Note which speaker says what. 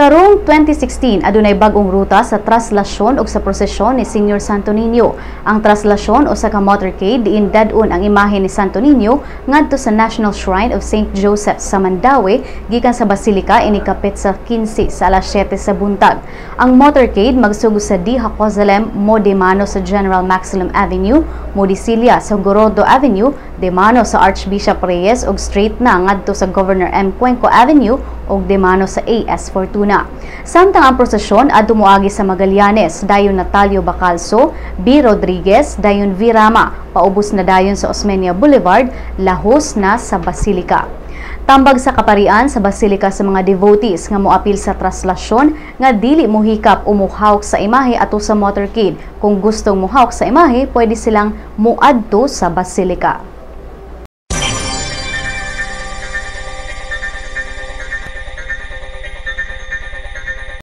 Speaker 1: Karong 2016, adunay bag-ong ruta sa traslasyon ug sa prosesyon ni Senior Santo Niño. Ang traslasyon usa ka motorcade diin dad-on ang imahe ni Santo Niño ngadto sa National Shrine of St. Joseph sa Mandaue gikan sa Basilica inig kapit sa 15 sa alas 7 sa buntag. Ang motorcade magsugod sa D. Jacosalem, mo-demano sa General Maxilom Avenue, mo-disilya sa Gorordo Avenue, demano sa Archbishop Reyes ug straight na ngadto sa Governor M. Cuenco Avenue ug demano sa AS Fortuna. Samtang ang prosesyon adto moagi sa Magallanes, dayon Natalio Bacalso, B. Rodriguez, dayon V. Rama, paubos na dayon sa Osmeña Boulevard, lahos na sa Basilica. Tambag sa kaparian sa Basilica sa mga devotees nga moapil sa traslasyon nga dili mohikap o mohawk sa imahe ato sa motorcade. Kung gustong mohawk sa imahe, pwede silang muadto sa Basilica.